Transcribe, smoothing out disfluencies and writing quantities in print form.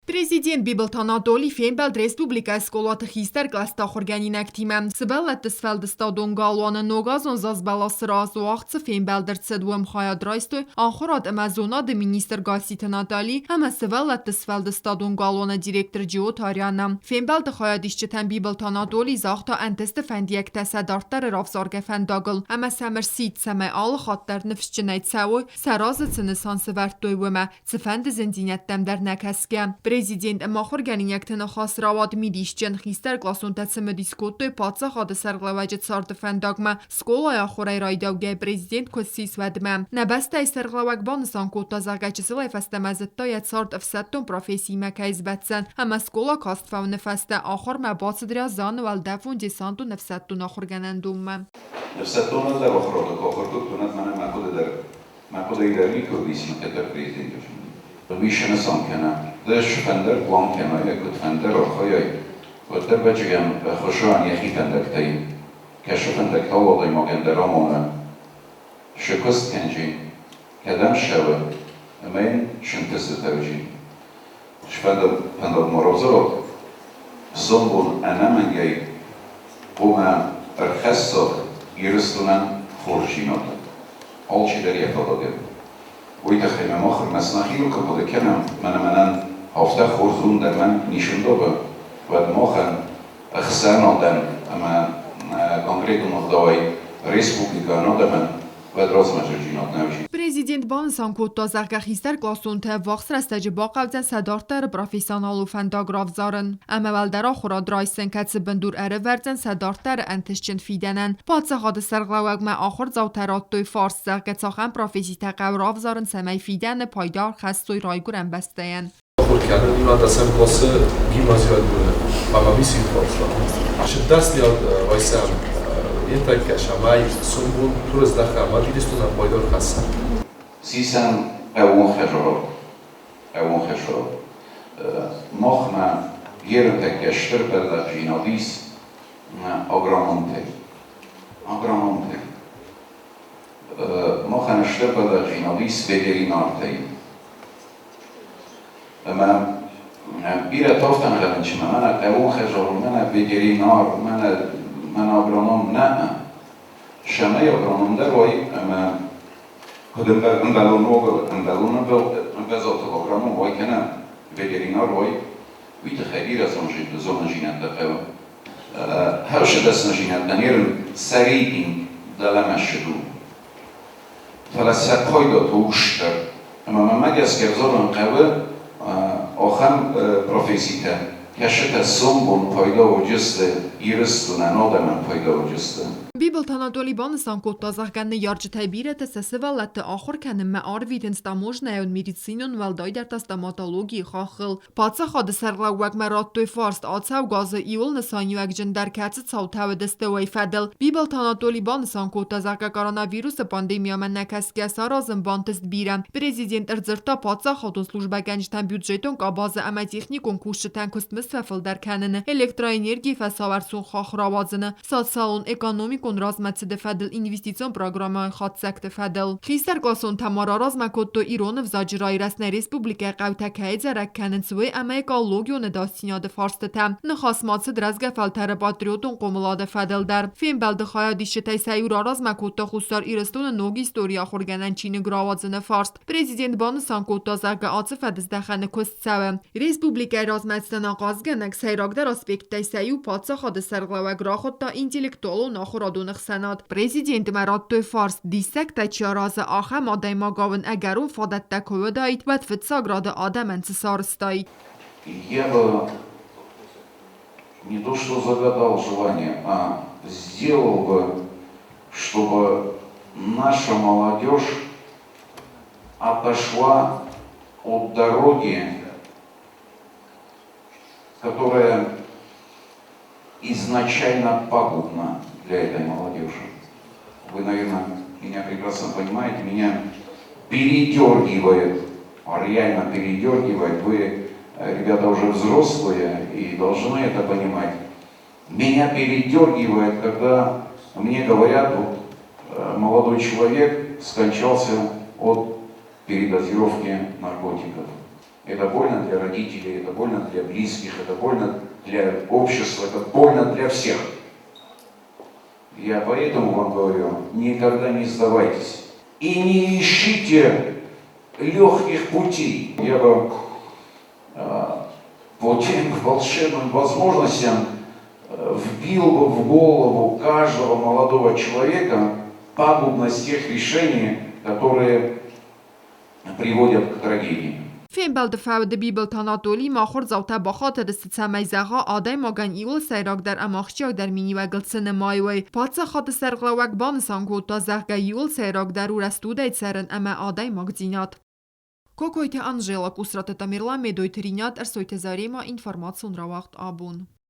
Президент Бибылты Анатоли фембӕлд республикӕйы скъолаты хистӕр кълӕсты ахуыргӕнинӕгтимӕ. Сывӕллӕтты сфӕлдыстадон галуаны ногазон зазбӕласы раз уагъд цы фембӕлд ӕрцыд, уым хайад райстой ахуырад ӕмӕ зонады министр Гасситы Натали ӕмӕ сывӕллӕтты сфӕлдыстадон галуаны директор Джиоты Арианӕ. Фембӕлды хайадисджытӕн Бибылты Анатоли загъта ӕнтысты фӕндиӕгтӕ сӕ дарддӕры равзаргӕ фӕндагыл ӕмӕ сӕм ӕрсидт, цӕмӕй алы хатт дӕр ныфсджынӕй цӕуой, сӕ разы цы нысан сӕвӕрдтой, уымӕ, цыфӕнды зындзинӕдтӕм дӕр нӕ кӕсгӕ. Президент ӕмӕ ахуыргӕнинӕгты ныхас рауад мидисджын. Хистӕркъласонтӕ цымыдис кодтой паддзахады сӕргълӕууӕджы царды фӕндагмӕ, скъолайы ахуырӕй райдаугӕ президент куы ссис, уӕдмӕ. Нӕ бӕстӕйы сӕргълӕууӕг банысан кодта, зӕгъгӕ, чысылӕй фӕстӕмӕ зыдта йӕ цард ӕфсӕддон профессиимӕ кӕй сбӕтдзӕн ӕмӕ скъола каст фӕуыны фӕстӕ ахуырмӕ бацыд Рязаны уӕлдӕфон-десантон ӕфсӕддон ахуыргӕнӕндонмӕ. Ӕфсӕддон ӕлдар ахуырады куы ахуыр кодтон, уӕд мӕнӕн мӕ хъуыды дӕр Мӕ хъуыдыйы дӕр никуы уыдис мӕ президенты фӕнд. Уый сӕ нысан кӕна. Ды цы-фӕндӕр план кӕнай, куыдфӕндӕр архайай, уӕддӕр бӕджыгӕн Хуыцауӕн йӕхи фӕндӕгтӕй кӕсы фӕндӕгтау адӕймагӕн дӕр амоны, цы куыст кӕнджи, кӕдӕм ссӕуы ӕмӕ йын сынтысы тӕвджи. Сфӕндаг ма равзарат, сомбон ӕнӕмӕнгӕй хъуамӕ ӕрхӕссат Ирыстонӕн хорздзинад. Алчидӕр йӕ фадатӕн. Уый тыххӕй мӕ мах ӕрмӕст нӕхиуыл куы хъуыды кӕнӕм, мӕнӕ мӕнӕн афтӕ хорз уын дӕр мӕн нисындовы, уӕд махӕн ӕхсӕнадӕн ӕмӕ конкретон ӕгъдауӕй республикӕйӕн адӕмӕн уӕд размӕдзӕджинад нӕ уыди. Президент банысан кодта, зӕгъгӕ, хистӕркъласонтӕ ӕввахс рӕстӕджы бахъӕудзӕн сӕ дарддӕры профессионалон фӕндаг равзарын ӕмӕ уӕлдӕр ахуырад райсын, кӕцы бындур ӕрӕвӕрдзӕн сӕ дарддӕры ӕнтыстджын фидӕнӕн. Паддзахады сӕргълӕууӕгмӕ ахуырдзаутӕ радтой фарст, зӕгъгӕ, цахӕм професситӕ хъӕуы равзарын, цӕмӕй фидӕны пайда ӕрхӕссой райгуырӕн бӕстӕйӕн. Ахуыр кӕнын ӕмӕ классы гимназион ӕмӕ миссийы Дӕсныйад райсӕм ентӕккӕ сӕмӕй сомбон турыздӕхӕм Ирыстонӕн пайда ӕрхӕссӕм. Сисӕн хъӕууон хъӕууон хӕдзарад. Махмӕ ерынтӕккӕ стыр бӕллӕхдзинад ис агрономтӕй. Агрономтӕй. Махӕн стыр бӕллӕхдзинад ис ветеринартӕй. Ӕмӕ бирӕ тафтӕнгӕнӕнчимӕ мӕнӕ хъӕууон хӕдзарон, мӕнӕ ветеринар, мӕнӕ, мӕнӕ агроном нӕ. Сӕмӕй агроном дӕр уай ӕмӕ куыд ӕмбӕлон ӕмбӕлон ӕмвӕзадыл агроном уай кӕнӕ ветеринар уай, уый тыххӕй бирӕ зонындзинӕдтӕ хъӕуы. Хӕрзы дӕсныдзинӕдтӕ не сӕ рейтинг дӕлӕмӕ ссыд у. Фӕлӕ сӕ пайда та у стыр. Ӕмӕ мӕнмӕ гӕсгӕ ӕвзарын хъӕуы ахӕм професситӕ, кӕцытӕ сомбон пайда уыдысты Ирыстонӕн, адӕмӕн пайда уыдысты. Бибылты Анатоли банысан кодта, зӕгъгӕ, ныййарджытӕй бирӕтӕ сӕ сывӕллӕтты ахуыр кӕнынмӕ арвитынц таможнӕйон, медицинон, уӕлдайдӕр та стоматологийы хаххыл. Паддзахады сӕргълӕууӕгмӕ радтой фарст ацӕугӕ азы иуыл нысаниуӕгджындӕр кӕцы цаутӕ уыдысты, уый фӕдыл. Бибылты Анатоли банысан кодта, зӕгъгӕ, коронавирусы пандемиямӕ нӕкӕсгӕ саразын бантыст бирӕ. Президент ӕрдзырдта паддзахадон службӕгӕнджытӕн бюджетон къабазы ӕмӕ техникон кусджытӕн куыстмызд фӕфылдӕр кӕныны, электроэнергийы фӕсауӕрцон хахх рауадзыны, социалон-экономикон размӕцыды фӕдыл инвестицион программӕйы хатдзӕгты фӕдыл. Хистӕркъласонтӕ ма раразмӕ кодтой ирон ӕвзаджы райрӕзт нӕ республикӕйы хъӕутӕ кӕй дзӕрӕг кӕнынц, уый ӕмӕ экологион ӕдасдзинады фарстытӕ. Ныхас ма цыд рӕзгӕ фӕлтӕры патриотон хъомылады фӕдыл дӕр. Фембӕлды хайадисджытӕй сӕ иу раразмӕ кодта Хуссар Ирыстоны ног историйы ахуыргӕнӕн чиныг рауадзыны фарст. Президент банысан кодта, зӕгъгӕ, ацы фӕдыздӕхӕны куыст цӕуы. Республикӕйы размӕцыдӕн ахъазгӕнӕг сӕйрагдӕр аспекттӕй сӕ иу паддзахады сӕргълӕууӕг рахуыдта интеллектуалон ахуырадон ӕхсӕнад. Президентмӕ радтой фарст, диссӕгтӕ чи аразы, ахӕм адӕймагау ын ӕгӕрон фадӕттӕ куы уыдаид, уӕд фыццаг рады адӕмӕн цы сарӕзтаид. Я бы не то что загадал желание, а сделал бы, чтобы наша молодежь отошла от дороги, которая изначально пагубна для этой молодежи. Вы, наверное, меня прекрасно понимаете, меня передергивает, реально передергивает. Вы, ребята, уже взрослые и должны это понимать. Меня передергивает, когда мне говорят, вот, молодой человек скончался от передозировки наркотиков. Это больно для родителей, это больно для близких, это больно для общества, это больно для всех. Я поэтому вам говорю, никогда не сдавайтесь. И не ищите легких путей. Я бы по тем волшебным возможностям вбил бы в голову каждого молодого человека пагубность тех решений, которые приводят к трагедии. Фембӕлды фӕуды Бибылты Анатоли ахуырдзаутӕ бахатыдысты, цӕмӕй зӕгъа, адӕймагӕн иууыл сӕйрагдӕр ӕмӕ ахсджиагдӕр миниуӕгыл цы нымайой. Паддзахады сӕргълӕууӕг банысан кодта, зӕгъгӕ, иууыл сӕйрагдӕр у рӕстудӕй цӕрын ӕмӕ адӕймагдзинад. Кокойты Анжела, Къусраты Тамерлан, Медойты Ринат, Ӕрсойты Зарема, информацион рауагъд «Абон».